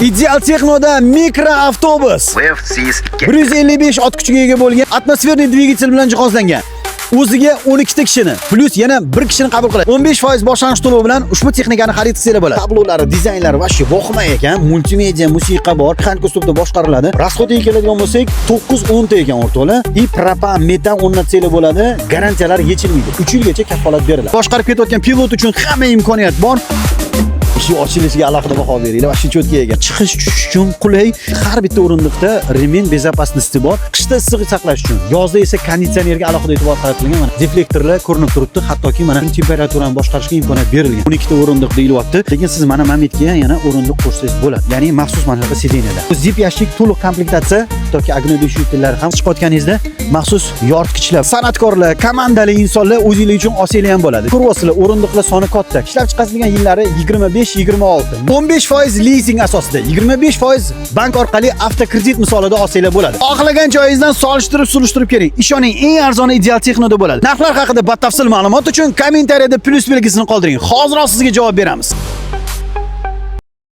Ideal Texnoda mikroavtobus. VFCS 2. 155 ot kuchiga ega bo'lgan атмосферный dvigatel bilan jihozlangan. O'ziga 12 ta kishini, plyus yana bir kishini qabul qiladi. 15% boshlang'ich to'lov bilan ushbu texnikani xarid qilsanglar bo'ladi. Tablolari, dizaynlari вообще vohima ekan. Multimedia, musiqa bor, mexanik uslubda boshqariladi. Расход iga keladigan bo'lsak, 9-10 ta ekan, o'rtoqlar. И propan, metan o'rnatsanglar bo'ladi. Garantiyalar yechilmaydi. 3 yilgacha kafolat beriladi. Boshqarib ketayotgan pilot uchun hamma imkoniyat bor. Eshik ochilishiga alohida baho beringlar. Вообще чётко ekan. Chiqish tushish uchun qulay. Har bitta o'rindiqda ремень безопасности bor. Qishda issiq saqlash uchun, yozda esa konditsionerga alohida e'tibor qaratilgan. Mana deflektorlar ko'rinib turibdi. Hattoki mana temperaturani boshqarishga imkoniyat berilgan. 12 ta o'rindiq deyilyapti. Lekin siz mana momentga yana o'rindiq qo'shsangiz bo'ladi. Ya'ni maxsus mana shunaqa сиденье lar. Zip yashik to'liq komplektatsiya, hattoki огнетушитель lar ham chiqayotganingizda maxsus yoritgichlar. San'atkorlar, komandali insonlar o'zinglar uchun olsanglar ham bo'ladi. Ko'ryapsizlar, o'rindiqlar soni katta. Ishlab chiqarilgan yillari 25 26. 15% lizing asosida, 25% bank orqali avtokredit misolida olsanglar bo'ladi. Xohlagan joyingizdan solishtirib, surishtirib keling. Ishoning, eng arzoni Ideal Texnoda bo'ladi. Narxlar haqida batafsil ma'lumot uchun kommentariyada plyus belgisini qoldiring. Hoziroq sizga javob beramiz.